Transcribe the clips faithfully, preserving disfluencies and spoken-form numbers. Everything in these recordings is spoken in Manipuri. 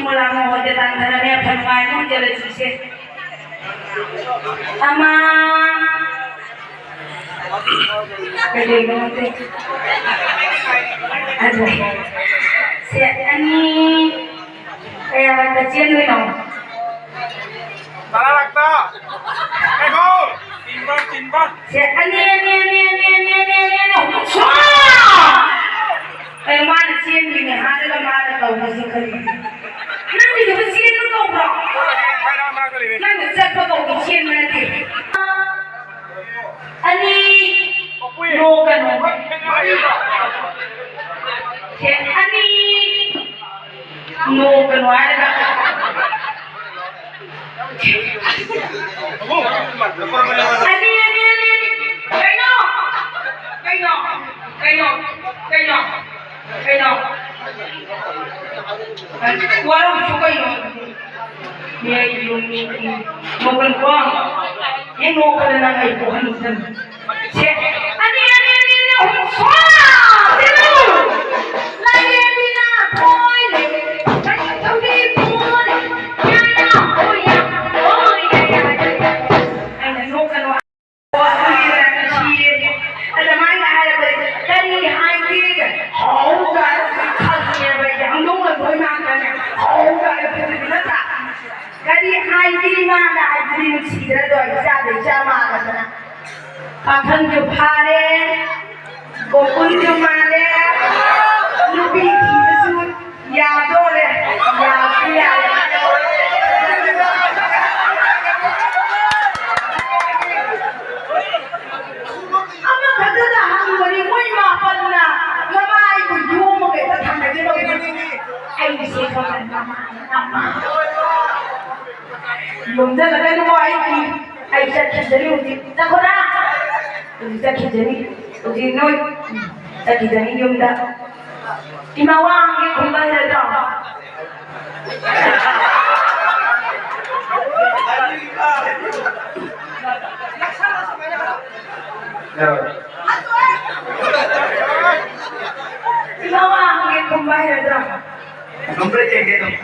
ꯃꯣꯂꯥ ꯃꯣꯍꯣꯟꯗ ꯇꯥꯟꯊꯔꯝꯃꯦ꯫ ꯐꯅ ꯅꯨꯡꯉꯥꯏ ꯃꯣꯏ ꯆꯠꯂꯁꯤꯁꯦ꯫ ꯑꯃ꯫ ꯀꯩꯗꯧꯅꯣ ꯈꯪꯗꯦ꯫ ꯑꯗꯨ꯫ ꯁꯦ ꯑꯅꯤ꯫ ꯀꯌꯥꯔꯛꯇ ꯆꯦꯟꯗꯣꯏꯅꯣ? ꯇꯔꯥꯔꯛꯇ꯫ ꯉꯥꯏꯈꯣ꯫ ꯇꯤꯟꯕ, ꯇꯤꯟꯕ꯫ ꯁꯦ ꯑꯅꯤ, ꯑꯅꯤ, ꯑꯅꯤ, ꯑꯍꯨꯝ꯫ ꯁ꯭ꯋꯥ! ꯀꯩꯅꯣ ꯃꯥꯅ ꯆꯦꯟꯕꯤꯅꯦ ꯍꯥꯏꯔꯒ ꯃꯥꯅ ꯇꯧꯕꯁꯤ ꯀꯔꯤꯅꯣ? ꯅꯪꯒꯤꯗꯨꯕꯨ ꯆꯦꯟꯕ ꯀꯧꯕ꯭ꯔꯣ? ꯅꯪꯅ ꯆꯠꯄ ꯀꯧꯕ ꯆꯦꯟꯕ ꯅꯠꯇꯦ꯫ ꯑꯅꯤ꯫ ꯅꯣꯛꯀꯅꯣ꯫ ꯁꯦ ꯑꯅꯤ꯫ ꯅꯣꯛꯀꯅꯣ ꯍꯥꯏꯔꯒ꯫ ꯑꯅꯤ, ꯑꯅꯤ, ꯑꯅꯤ, ꯑꯅꯤ꯫ ꯀꯩꯅꯣ? ꯀꯩꯅꯣ? ꯀꯩꯅꯣ? ꯀꯩꯅꯣ? ꯀꯩꯅꯣ? ꯋꯥꯔꯧꯕꯁꯨ ꯀꯩꯅꯣ? ꯅꯣꯛꯀꯅꯨꯀꯣ꯫ ꯍꯦꯛ ꯅꯣꯛꯄꯗ ꯅꯪ ꯑꯩ ꯄꯣꯛꯍꯟꯅꯤꯡꯗꯕꯅꯤ꯫ ꯁꯦ, ꯑꯅꯤ, ꯑꯅꯤ, ꯑꯅꯤ, ꯑꯅꯤ, ꯑꯍꯨꯝ, ꯁ꯭ꯋꯥ! ꯆꯦꯜꯂꯨ! ꯂꯥꯏꯔꯦꯝꯕꯤꯅ ꯊꯣꯏꯔꯦ, ꯂꯥꯏꯅꯤꯡꯊꯧꯗꯤ ꯄꯣꯔꯦ, ꯌꯥ, ꯌꯥ, ꯑꯣ, ꯌꯥ, ꯑꯣ, ꯌꯥ, ꯌꯥ, ꯌꯥ, ꯌꯥ꯫ ꯑꯩꯅ ꯅꯣꯛꯀꯅꯨ ꯍꯥꯏꯕ, ꯑꯗꯨꯒꯤ ꯅꯨꯡꯁꯤꯌꯦ꯫ ꯑꯗ ꯃꯥꯅ ꯍꯥꯏꯔꯕꯗꯤ, ꯀꯔꯤ ꯍꯥꯏꯒꯦ? ꯍꯥꯎ ꯀꯥꯏꯅ ꯈꯜꯂꯦꯕ ꯑꯩꯗꯤ, ꯍꯧꯗꯣꯡꯅ ꯂꯣꯏ ꯃꯥꯟꯕꯅꯦ꯫ ꯍꯥꯎ ꯀꯥꯏꯅ ꯈꯜꯂꯦꯕ ꯅꯠꯇ꯭ꯔꯥ? ꯀꯔꯤ ꯍꯥꯏꯒꯦ ꯃꯥꯅ ꯍꯥꯏꯕꯗꯤ ꯅꯨꯡꯁꯤꯗ꯭ꯔꯗꯣ, ꯏꯆꯥꯗ ꯏꯆꯥ ꯃꯥꯟꯅꯗꯅ꯫ ꯄꯥꯈꯪꯁꯨ ꯐꯥꯔꯦ, ꯒꯣꯀꯨꯟꯁꯨ ꯃꯥꯜꯂꯦ, ꯅꯨꯄꯤ ꯊꯤꯕꯁꯨ ꯌꯥꯗꯣꯔꯦ, ꯌꯥꯁꯨ ꯌꯥꯔꯦ꯫ ꯑꯃꯈꯛꯇꯗ ꯍꯪꯕꯅꯤ, ꯃꯣꯏ ꯃꯥꯄꯟꯅ ꯃꯃꯥꯏꯕꯨ ꯌꯣꯝꯃꯒ ꯍꯦꯛꯇ ꯊꯝꯒꯦ ꯇꯧꯕꯅꯤ꯫ ꯑꯩꯁꯦ ꯈꯪꯉꯦ, ꯃꯃꯥ, ꯃꯃꯥ꯫ ꯌꯣꯝꯖꯜꯂꯒꯅꯨ, ꯑꯩꯒꯤ, ꯑꯩ ꯆꯠꯈꯤꯖꯅꯤ ꯍꯧꯖꯤꯛ꯫ ꯆꯠꯈꯣꯗ꯫ ꯍꯧꯖꯤꯛ ꯆꯠꯈꯤꯖꯅꯤ꯫ ꯍꯧꯖꯤꯛ ꯅꯣꯏ, ꯎꯝ, ꯆꯠꯈꯤꯖꯅꯤ ꯌꯨꯝꯗ꯫ ꯏꯃꯥ ꯋꯥ ꯍꯪꯒꯦ ꯈꯨꯝꯕ ꯍꯩꯔꯗ꯭ꯔꯣ? ꯏꯃꯥ ꯋꯥ ꯍꯪꯒꯦ ꯈꯨꯝꯕ ꯍꯩꯔꯗ꯭ꯔꯣ? ꯉꯝꯕ꯭ꯔꯥ ꯌꯦꯡꯒꯦ ꯑꯗꯨꯝ꯫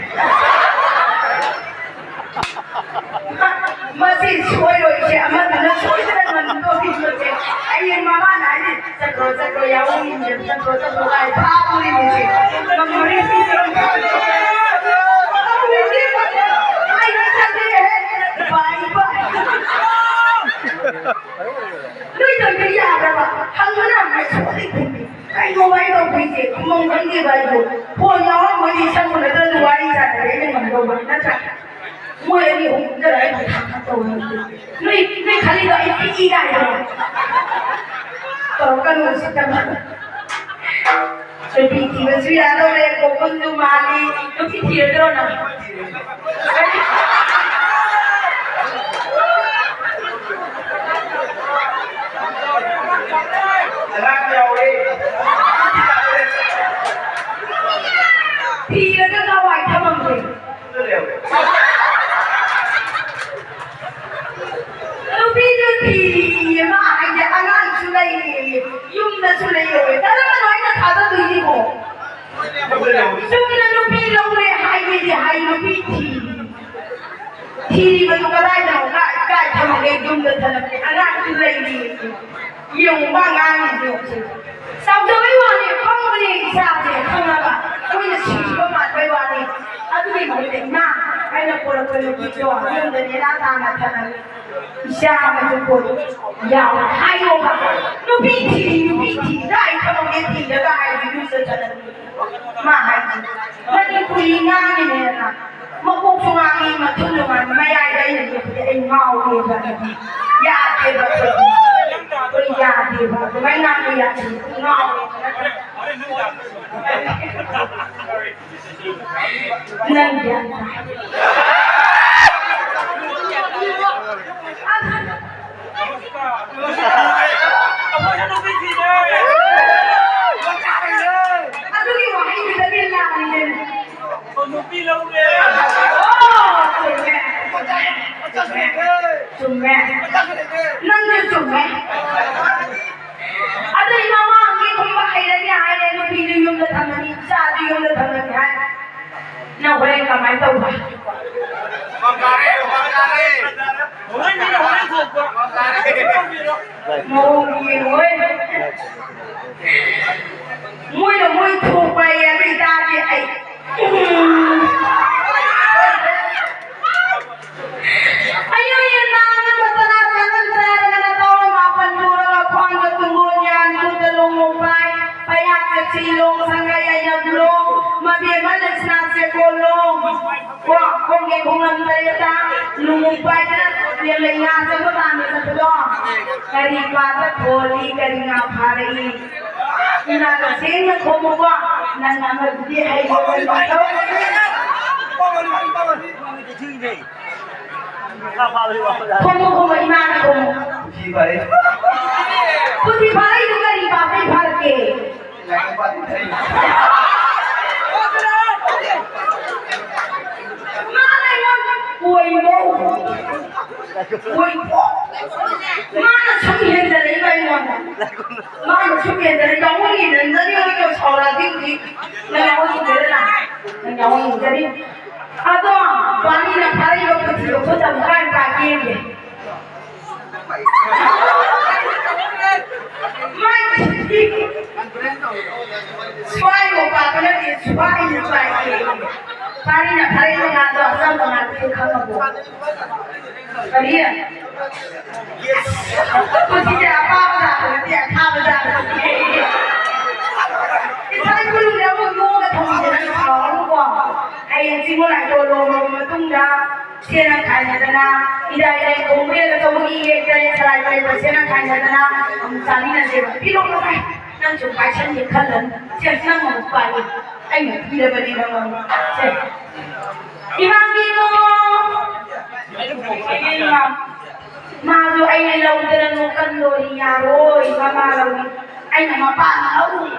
ꯃꯁꯤ ꯁꯣꯏꯔꯣꯏꯁꯦ, ꯑꯃꯗꯨꯅ ꯁꯣꯏꯗꯅ ꯉꯝꯗꯣꯔꯤꯕꯁꯦ꯫ ꯑꯩ ꯃꯃꯥꯅ ꯍꯥꯏꯔꯤ, "ꯆꯠꯈ꯭ꯔꯣ, ꯆꯠꯈ꯭ꯔꯣ, ꯌꯥꯎꯍꯧ ꯏꯟꯖꯤꯟ ꯆꯠꯈ꯭ꯔꯣ, ꯆꯠꯈ꯭ꯔꯣ" ꯍꯥꯏ ꯐꯥꯕꯨꯔꯤꯅꯤꯁꯦ꯫ ꯉꯝꯃꯔꯣꯏ꯫ ꯑꯩ ꯆꯠꯂꯦ꯫ ꯕꯥꯏ ꯕꯥꯏ꯫ ꯅꯣꯏ ꯇꯧꯔꯤꯗꯣ ꯌꯥꯕ꯭ꯔꯕ? ꯍꯪꯕꯅ ꯍꯪꯕ ꯁꯨꯡꯈꯨꯝ ꯈꯨꯝꯗꯦ꯫ ꯀꯩꯅꯣ ꯃꯥꯏ ꯇꯧꯗꯣꯏꯁꯦ? ꯈꯨꯝꯐꯝ ꯈꯪꯗꯦꯕ ꯑꯩꯁꯨ꯫ ꯐꯣꯟ ꯌꯥꯎꯔꯝꯃꯣꯏꯗꯤ ꯁꯛ ꯎꯅꯗ꯭ꯔꯁꯨ ꯋꯥꯔꯤ ꯁꯥꯟꯅꯔꯦ ꯑꯩꯅ ꯉꯝꯗꯧꯕ ꯅꯠꯇ꯭ꯔꯥ? ꯃꯣꯏ ꯑꯅꯤ ꯑꯍꯨꯝ ꯈꯨꯝꯖꯔ ꯑꯩ ꯃꯊꯥ ꯈꯔ ꯇꯧꯔꯦ꯫ ꯅꯣꯏ, ꯅꯣꯏ ꯈꯜꯂꯤꯗꯣ ꯑꯩ ꯄꯤꯛꯏ ꯀꯥꯏꯗꯣ꯫ ꯇꯧꯔꯛꯀꯅꯨ ꯎꯁꯤꯠꯇꯕ꯫ ꯅꯨꯄꯤ ꯊꯤꯕꯁꯨ ꯌꯥꯗꯧꯔꯦ, ꯀꯣꯀꯨꯟꯁꯨ ꯃꯥꯜꯂꯤ꯫ ꯅꯨꯄꯤ ꯊꯤꯔꯗ꯭ꯔꯣ ꯅꯪ? ꯑꯉꯥꯡ ꯌꯥꯎꯔꯦ꯫ ꯊꯤꯔꯒ ꯂꯋꯥꯏ ꯊꯝꯃꯝꯗꯦ꯫ ꯅꯨꯄꯤꯁꯨ ꯊꯤꯔꯤꯌꯦ, ꯃꯥ ꯍꯥꯏꯁꯦ ꯑꯉꯥꯡꯁꯨ ꯂꯩꯔꯦꯌꯦ, ꯌꯨꯝꯗꯁꯨ ꯂꯩꯍꯧꯋꯦ꯫ ꯀꯔꯝꯕꯅꯣ ꯑꯩꯅ ꯊꯥꯖꯗꯣꯏꯁꯤꯕꯣ? ꯆꯨꯝꯅ ꯅꯨꯄꯤ ꯂꯧꯔꯦ ꯍꯥꯏꯒꯦꯗꯤ ꯍꯥꯏ, ꯅꯨꯄꯤ ꯊꯤꯔꯤ꯫ ꯊꯤꯔꯤꯕꯗꯨ ꯀꯗꯥꯏꯗꯅꯣ? ꯀꯥꯏ, ꯀꯥꯏ ꯊꯝꯃꯒꯦ? ꯌꯨꯝꯗ ꯊꯝꯃꯝꯃꯦ꯫ ꯑꯉꯥꯡꯁꯨ ꯂꯩꯔꯤ꯫ ꯌꯦꯡꯉꯨ, ꯃꯥ ꯉꯥꯡꯉꯤꯁꯦ ꯌꯦꯡꯉꯨ꯫ ꯆꯥꯎꯖꯕꯩ ꯋꯥꯅꯤ, ꯄꯪꯕꯅꯦ ꯏꯆꯥꯁꯦ, ꯈꯪꯉꯕ? ꯃꯣꯏꯅ ꯁꯤꯈꯤꯕ ꯃꯥꯟꯕꯩ ꯋꯥꯅꯤ꯫ ꯑꯗꯨꯒꯤ ꯃꯍꯨꯠꯇ ꯏꯃꯥ, ꯑꯩꯅ ꯄꯣꯔꯛꯄ ꯅꯨꯄꯤꯗꯣ ꯌꯨꯝꯗ ꯅꯦꯅꯥ ꯇꯥꯅ ꯊꯝꯃꯝꯃꯤ꯫ ꯏꯆꯥ ꯑꯃꯁꯨ ꯄꯣꯛꯏ꯫ ꯌꯥꯎ ꯍꯥꯏꯌꯣꯕ꯫ ꯅꯨꯄꯤ ꯊꯤꯔꯤ, ꯅꯨꯄꯤ ꯊꯤꯔꯤ, ꯀꯥꯏ ꯊꯝꯃꯝꯒꯦ ꯊꯤꯔꯒ ꯍꯥꯏꯗꯤ ꯌꯨꯝꯗ ꯊꯝꯃꯝꯃꯤ꯫ ꯃꯥ ꯍꯥꯏꯁꯦ, "ꯅꯪꯗꯤ ꯀꯨꯂꯤ ꯉꯥꯡꯉꯤꯅꯦꯅ, ꯃꯀꯣꯛꯁꯨ ꯉꯥꯡꯉꯤ, ꯃꯊꯨꯟꯁꯨ ꯉꯥꯡꯉꯤ, ꯃꯌꯥꯏꯗ ꯑꯩꯅ ꯂꯦꯞꯄꯗꯤ ꯑꯩ ꯉꯥꯎꯔꯦꯕ꯫ ꯌꯥꯗꯦꯕ ꯑꯩꯈꯣꯏꯗꯤ꯫ ꯑꯩꯈꯣꯏ ꯌꯥꯗꯦꯕ꯫ ꯑꯗꯨꯃꯥꯏꯅ ꯉꯥꯡꯕ ꯌꯥꯗꯦ꯫ ꯉꯥꯎꯔꯦꯕ ꯅꯠꯇ꯭ꯔꯥ?" ꯅꯪ ꯒ꯭ꯌꯥꯟ ꯇꯥꯏ꯫ ꯑꯗꯨꯒꯤ ꯋꯥꯍꯩꯗꯨꯗꯅꯦ ꯂꯥꯜꯂꯤꯁꯦ꯫ ꯅꯨꯄꯤ ꯂꯧꯔꯦ꯫ ꯑꯣ, ꯆꯨꯝꯃꯦ꯫ ꯆꯨꯝꯃꯦ꯫ ꯅꯪꯁꯨ ꯆꯨꯝꯃꯦ꯫ ꯑꯗꯨ ꯏꯃꯥ ꯃꯥꯡꯒꯤ ꯈꯨꯝꯕ ꯍꯩꯔꯅꯤ ꯍꯥꯏꯔꯦ, ꯅꯨꯄꯤꯗꯨ ꯌꯨꯝꯗ ꯊꯝꯃꯅꯤ, ꯏꯆꯥꯗꯨ ꯌꯨꯝꯗ ꯊꯝꯃꯅꯤ ꯍꯥꯏ꯫ ꯇꯧꯕ꯫ ꯃꯑꯣꯡ ꯌꯦꯡꯉꯣꯏ꯫ ꯃꯣꯏꯅ ꯃꯣꯏ ꯊꯣꯛꯄ ꯍꯥꯏꯌꯦ, ꯑꯗꯨ ꯑꯣꯏꯇꯥꯔꯗꯤ ꯑꯩ, ꯎꯝ꯫ ꯑꯌꯨꯛ ꯌꯦꯟ ꯂꯥꯡꯅꯕ ꯇꯔꯥ ꯆꯥꯉꯟ ꯆꯥꯔꯒꯅ ꯇꯧꯔ ꯃꯥꯄꯟ ꯄꯨꯔꯒ ꯈ꯭ꯋꯥꯡꯗ ꯇꯨꯡꯒꯣꯟ ꯌꯥꯟ ꯈꯨꯠꯇ ꯂꯣꯡ ꯃꯣꯡꯄꯥꯏ ꯄꯌꯥꯠ ꯆꯦꯛꯁꯤ ꯂꯣꯡ ꯁꯪꯒꯥꯏ ꯌꯥꯏꯅꯕ ꯂꯣꯡ ꯃꯕꯦꯝꯃ ꯂꯩꯁꯅꯥ ꯆꯦꯀꯣꯜ ꯂꯣꯡ ꯀꯣ ꯈꯣꯡꯒꯦ ꯈꯣꯡꯂꯝ ꯇꯔꯦꯠꯇ ꯂꯨꯃꯣꯡ ꯄꯥꯏꯗꯅ ꯂꯦꯝꯂꯩ ꯉꯥ ꯆꯪꯕ ꯄꯥꯝꯃꯦ ꯆꯠꯄꯗꯣ ꯀꯔꯤ ꯄꯥꯠꯇ ꯊꯣꯜꯂꯤ ꯀꯔꯤ ꯉꯥ ꯐꯥꯔꯛꯏ ꯏꯃꯥ ꯇꯁꯦꯡꯅ ꯈꯣꯝꯃꯨꯀꯣ ꯅꯪ ꯑꯃꯗꯨꯗꯤ ꯍꯩꯕ ꯈꯣꯝꯃꯨ ꯈꯣꯝꯃꯨ ꯏꯃꯥꯅ ꯈꯣꯝꯃꯨ ꯄꯨꯊꯤ ꯐꯥꯔꯛꯏꯗꯣ ꯀꯔꯤ ꯄꯥꯞꯄꯩ ꯐꯥꯔꯛꯀꯦ ꯃꯥꯅ ꯑꯩꯉꯣꯟꯗ ꯀꯣꯏꯕꯧ ꯀꯣꯏꯕꯧ ꯃꯥꯅ ꯁꯨꯝ ꯍꯦꯟꯖꯜꯂꯛꯏꯕ ꯑꯩꯉꯣꯟꯗ ꯃꯥꯅ ꯁꯨꯝ ꯍꯦꯟꯖꯜꯂꯛꯏ ꯌꯥꯎꯍꯟ ꯍꯦꯟꯖꯜꯂꯛꯏ ꯁꯥꯎꯔꯛꯑꯗꯤ ꯍꯧꯖꯤꯛ ꯅꯪ ꯌꯥꯎꯍꯟ ꯍꯦꯟꯖꯜꯂꯛꯏ ꯅꯪ ꯌꯥꯎꯍꯟ ꯍꯦꯟꯖꯜꯂꯛꯏ ꯑꯗꯣ ꯄꯥꯅꯤꯅ ꯐꯥꯔꯛꯏꯕ ꯄꯨꯟꯁꯤꯗꯣ ꯈꯨꯠꯇ ꯑꯃꯨꯛ ꯀꯥꯏ ꯄꯥꯏꯒꯦ ꯃꯥꯏ ꯁ꯭ꯋꯥꯏꯕꯨ ꯄꯥꯕ ꯅꯠꯇꯦ ꯁ꯭ꯋꯥꯏꯅ ꯄꯥꯏꯌꯦ ꯄꯥꯔꯤꯅ ꯐꯥꯔꯛꯏꯕ ꯉꯥꯗꯣ ꯑꯆꯝꯕ ꯉꯥꯗꯨꯗꯤ ꯈꯪꯉꯕꯣ ꯀꯔꯤ ꯄꯨꯟꯁꯤꯁꯦ ꯑꯄꯥꯕ ꯖꯥꯠꯇꯨ ꯅꯠꯇꯦ ꯑꯊꯥꯕ ꯖꯥꯠꯇꯨꯅꯦ ꯏꯁꯥ ꯏꯄꯨꯅꯨꯡꯗ ꯑꯃꯨꯛ ꯌꯣꯛꯑꯒ ꯊꯝꯃꯤꯁꯦ ꯅꯪ ꯁꯥꯎꯔꯅꯨꯀꯣ ꯍꯌꯦꯡ ꯆꯤꯡꯉꯨ ꯂꯥꯏꯇꯣ ꯂꯣꯡꯉꯕ ꯃꯇꯨꯡꯗ ꯁꯦꯟꯅ ꯈꯥꯏꯅꯗꯅ ꯏꯔꯥꯏ ꯂꯥꯏ ꯈꯣꯡꯕꯦꯜ ꯑꯆꯧꯕꯒꯤ ꯏꯌꯦꯛ ꯇꯔꯦꯠ ꯁꯂꯥꯏ ꯇꯔꯦꯠꯇ ꯁꯦꯟꯅ ꯈꯥꯏꯅꯗꯅ ꯑꯃꯨꯛ ꯆꯥꯃꯤꯟꯅꯁꯦꯕ ꯄꯤꯔꯣ ꯄꯤꯔꯣ ꯅꯪ ꯁꯨꯝ ꯄꯥꯏꯁꯟꯒꯦ ꯈꯜꯂꯅꯨ ꯁꯦ ꯅꯪ ꯑꯃꯨꯛ ꯄꯥꯏꯌꯦ ꯑꯩꯅ ꯄꯤꯔꯕꯅꯦ ꯅꯉꯣꯟꯗ ꯁꯦ ꯏꯃꯥꯒꯤ ꯏꯃꯣ ꯏꯃꯥ ꯃꯥꯁꯨ ꯑꯩꯅ ꯂꯧꯗꯅ ꯅꯣꯛꯀꯟꯗꯣꯔꯤ ꯌꯥꯔꯣꯏ ꯃꯃꯥ ꯂꯧꯏ ꯑꯩꯅ ꯃꯄꯥꯅ ꯂꯧꯏ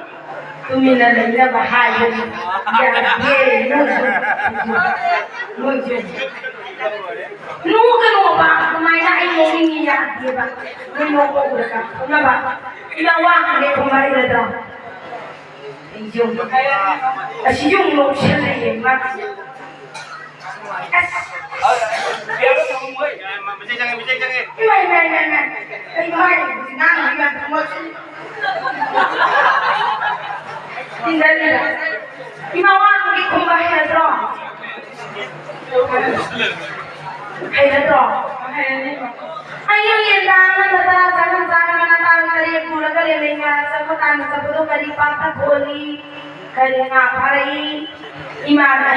ꯇꯨꯃꯤꯟꯅ ꯂꯩꯅꯕ ꯍꯥꯏꯕꯅꯤ ꯌꯥꯗꯦ ꯅꯣꯏꯁꯨ ꯅꯣꯏꯁꯨ ꯅꯣꯛꯀꯅꯣꯕ ꯑꯗꯨꯃꯥꯏꯅ ꯑꯩ ꯅꯣꯛꯅꯤꯡꯉꯤ ꯌꯥꯗꯦꯕ ꯅꯣꯏ ꯅꯣꯛꯄ ꯎꯔꯒ ꯈꯪꯅꯕ ꯏꯃꯥ ꯋꯥ ꯍꯪꯒꯦ ꯈꯨꯝꯃꯛꯏꯔꯗ꯭ꯔꯣ ꯑꯩꯁꯨ ꯑꯁꯤꯁꯨ ꯑꯃꯨꯛ ꯅꯣꯛꯁꯜꯂꯛꯑꯦ ꯃꯥ ꯑꯁ! ꯕꯤꯌꯥꯔꯗꯣ ꯊꯝꯃꯝꯃꯣꯏ꯫ ꯃꯤꯆꯪ ꯆꯪꯉꯦ, ꯃꯤꯆꯪ ꯆꯪꯉꯦ꯫ ꯏꯃꯥꯏ, ꯏꯃꯥꯏ, ꯏꯃꯥꯏ, ꯏꯃꯥꯏ꯫ ꯑꯩ ꯃꯥꯏ ꯍꯧꯖꯤꯛ ꯉꯥꯡꯉꯤꯕ ꯃꯌꯥꯝꯗꯣ ꯃꯣꯠꯁꯤꯜꯂꯤ꯫ ꯏꯟꯖꯜꯂꯤꯕ꯫ ꯏꯃꯥ ꯋꯥ ꯑꯃꯗꯤ ꯈꯨꯝꯕ ꯍꯩꯔꯗ꯭ꯔꯣ? ꯍꯩꯔꯗ꯭ꯔꯣ? ꯑꯩ ꯌꯦꯟ ꯇꯥꯡꯅ ꯇꯔꯥ ꯆꯥꯝꯃ ꯆꯥꯔꯒꯅ ꯇꯥꯡ ꯇꯔꯦꯠ ꯄꯨꯔꯒ ꯂꯦꯂꯩ ꯃꯔꯛ ꯆꯠꯄ ꯇꯥꯟꯕ ꯆꯠꯄꯗꯣ ꯀꯔꯤ ꯄꯥꯞꯇ ꯈꯣꯜꯂꯤ? ꯀꯔꯤ ꯉꯥ ꯐꯥꯔꯛꯏ? ꯏꯃꯥꯅ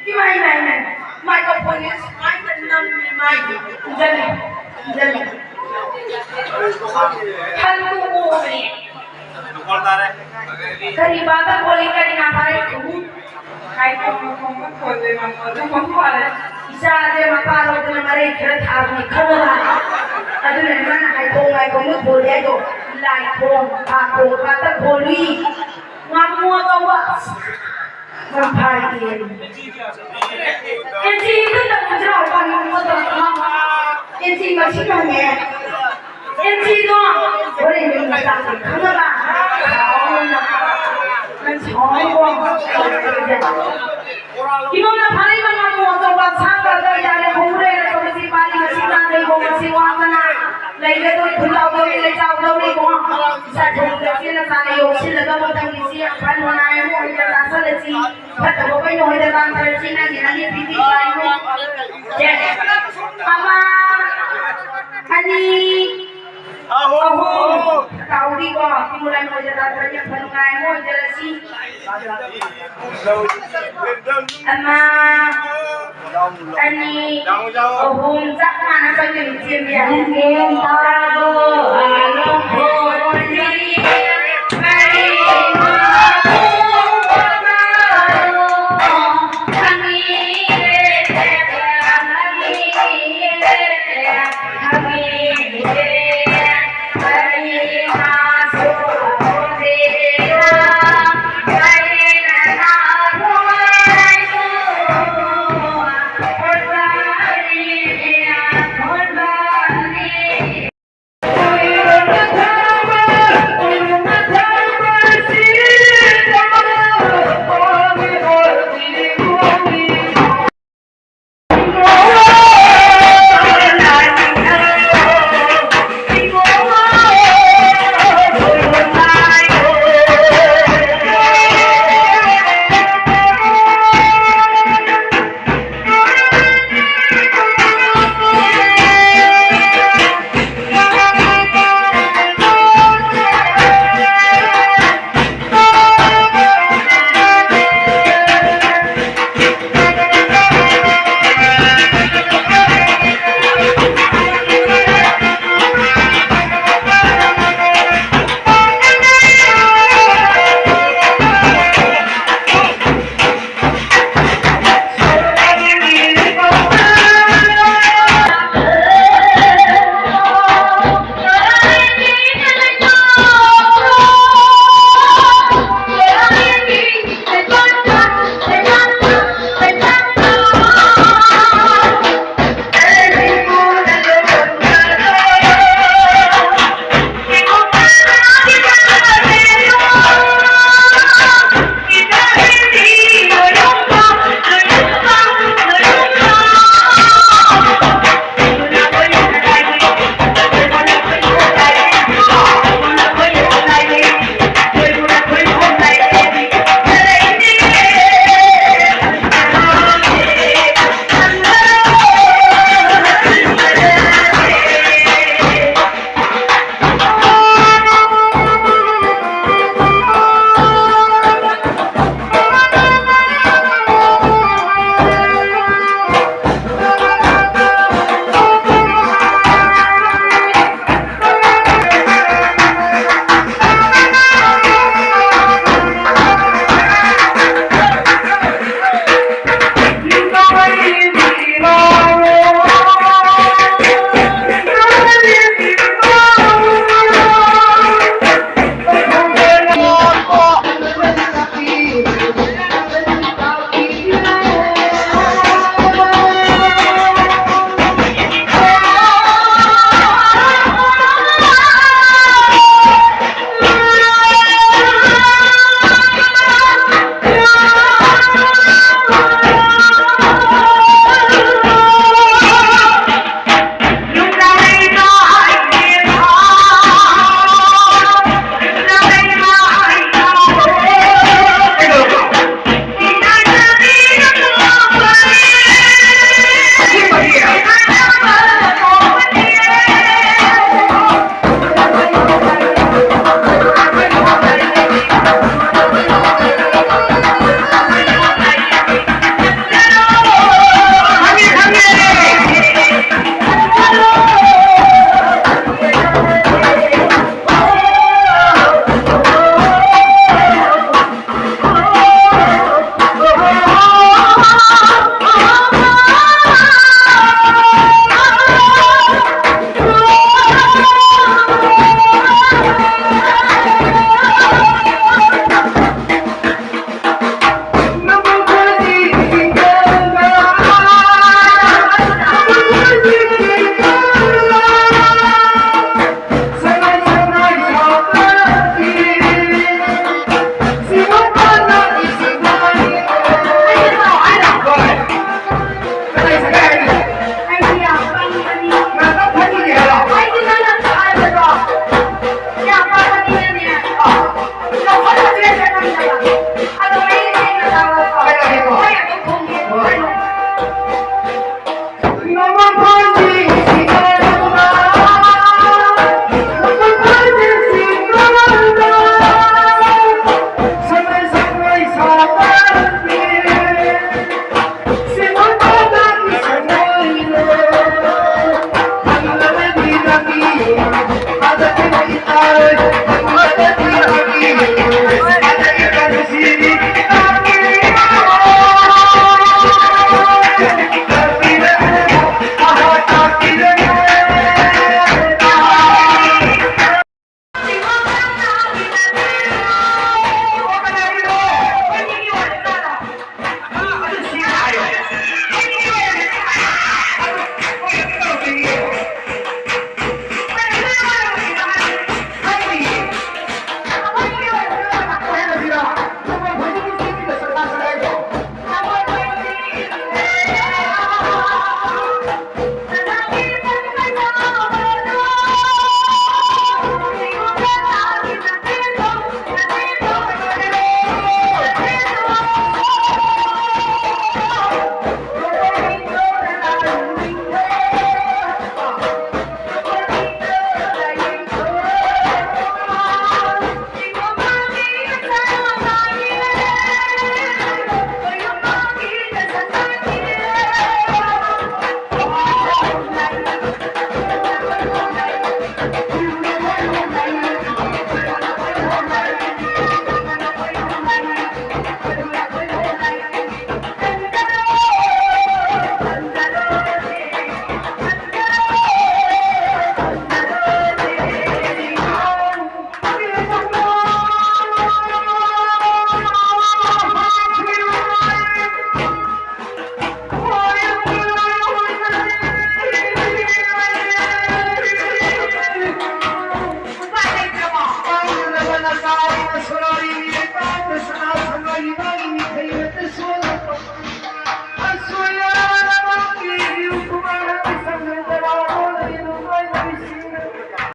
ꯏꯃꯥ, ꯏꯃꯥ, ꯏꯃꯥ, ꯏꯃꯥ꯫ ꯃꯥꯏꯀ꯭ꯔꯣꯐꯣꯟꯁꯦ ꯁꯨꯃꯥꯏꯅ ꯅꯝꯃꯤ ꯃꯥꯏꯁꯦ꯫ ꯏꯟꯖꯜꯂꯤ, ꯏꯟꯖꯜꯂꯤ꯫ ꯈꯟꯗꯣꯛꯑꯣꯃꯦ꯫ ꯀꯔꯤ ꯕꯥꯕ ꯀꯣꯜꯂꯤ, ꯀꯔꯤ ꯉꯥ ꯐꯥꯔꯦ? ꯍꯥꯏ ꯈꯣꯡꯕ ꯈꯣꯡꯕ ꯈꯣꯜꯂꯦ, ꯃꯈꯣꯜꯗꯣ ꯃꯈꯣꯜꯂꯦ꯫ ꯏꯆꯥꯁꯦ ꯃꯄꯥ ꯂꯧꯗꯅ ꯃꯔꯩ ꯈꯔ ꯊꯥꯕꯅꯤ ꯈꯪꯉꯕ? ꯑꯗꯨꯅ ꯃꯥꯅ ꯍꯥꯏꯈꯣꯡ ꯍꯥꯏꯈꯣꯡꯕ ꯈꯣꯜꯂꯤ ꯍꯥꯏꯗꯣ꯫ ꯂꯥꯏꯈꯣꯡ, ꯐꯥꯈꯣꯡ, ꯐꯥꯇ ꯈꯣꯜꯂꯨꯏ꯫ ꯉꯥꯃꯨ ꯑꯆꯧꯕ꯫ ꯅꯪ ꯐꯥꯔꯛꯑꯦ꯫ ꯑꯦꯟꯆꯤ ꯑꯝꯇ ꯇꯧꯁꯤꯔꯣ? ꯄꯥꯟꯒꯨꯝꯕ ꯇꯧꯔꯒ꯫ ꯑꯦꯟꯆꯤ ꯃꯁꯤꯡ ꯍꯪꯉꯦ꯫ ꯑꯦꯟꯆꯤꯗꯣ ꯍꯣꯔꯦꯟ ꯌꯨꯝꯗ ꯆꯥꯛꯀꯦ ꯈꯪꯉꯕ? ꯁꯥꯎꯔꯅꯨ꯫ ꯅꯪ ꯁꯥꯎꯔꯅꯨꯀꯣ꯫ ꯏꯃꯝꯅ ꯐꯥꯔꯛꯏꯕ ꯉꯥꯃꯨ ꯑꯆꯧꯕ ꯑꯁꯥꯡꯕ ꯑꯗꯣ ꯌꯥꯔꯦ, ꯈꯣꯡꯕꯨꯔꯦꯟ ꯑꯆꯧꯕꯁꯤ ꯄꯥꯔꯤ ꯃꯁꯤꯡ ꯅꯥꯗꯩ, ꯈꯣꯡ ꯑꯁꯤ ꯋꯥꯡꯕꯅ ꯂꯩꯒꯗꯧꯔꯤ, ꯈꯨꯟꯖꯥꯎꯗꯧꯔꯤ, ꯂꯩꯆꯥꯎꯗꯧꯔꯤ, ꯈꯣꯡ ꯏꯆꯥ ꯊꯣꯡꯗ ꯆꯦꯅ ꯆꯥꯅ ꯌꯣꯛꯁꯤꯜꯂꯒ ꯃꯇꯝꯒꯤ ꯆꯦ ꯑꯐ ꯅꯨꯡꯉꯥꯏ ꯑꯃ ꯑꯣꯏꯅ ꯆꯥꯁꯤꯜꯂꯁꯤ꯫ ꯐꯠꯇꯕ ꯀꯩꯅꯣ ꯍꯣꯏꯗ ꯂꯥꯟꯊꯔꯁꯤ, ꯅꯪꯒꯤ ꯅꯪꯒꯤ ꯄꯤꯕꯤ ꯄꯥꯏꯌꯨ꯫ ꯁꯦ꯫ ꯑꯃ, ꯑꯅꯤ, ꯑꯍꯨꯝ꯫ ꯇꯥꯍꯧꯗꯤꯀꯣ, ꯏꯃꯨ ꯂꯥꯏ ꯍꯣꯏꯗ ꯂꯥꯟꯊꯔꯁꯤ, ꯑꯐ ꯅꯨꯡꯉꯥꯏ ꯑꯃ ꯑꯣꯏꯖꯔꯁꯤ꯫ ꯑꯃ, ꯑꯅꯤ, ꯑꯍꯨꯝ꯫ ꯆꯞ ꯃꯥꯟꯅ ꯆꯪꯗꯣꯏꯅꯤ, ꯆꯦꯟꯕ ꯌꯥꯅꯤ꯫ ꯇꯥꯕ꯭ꯔꯣ?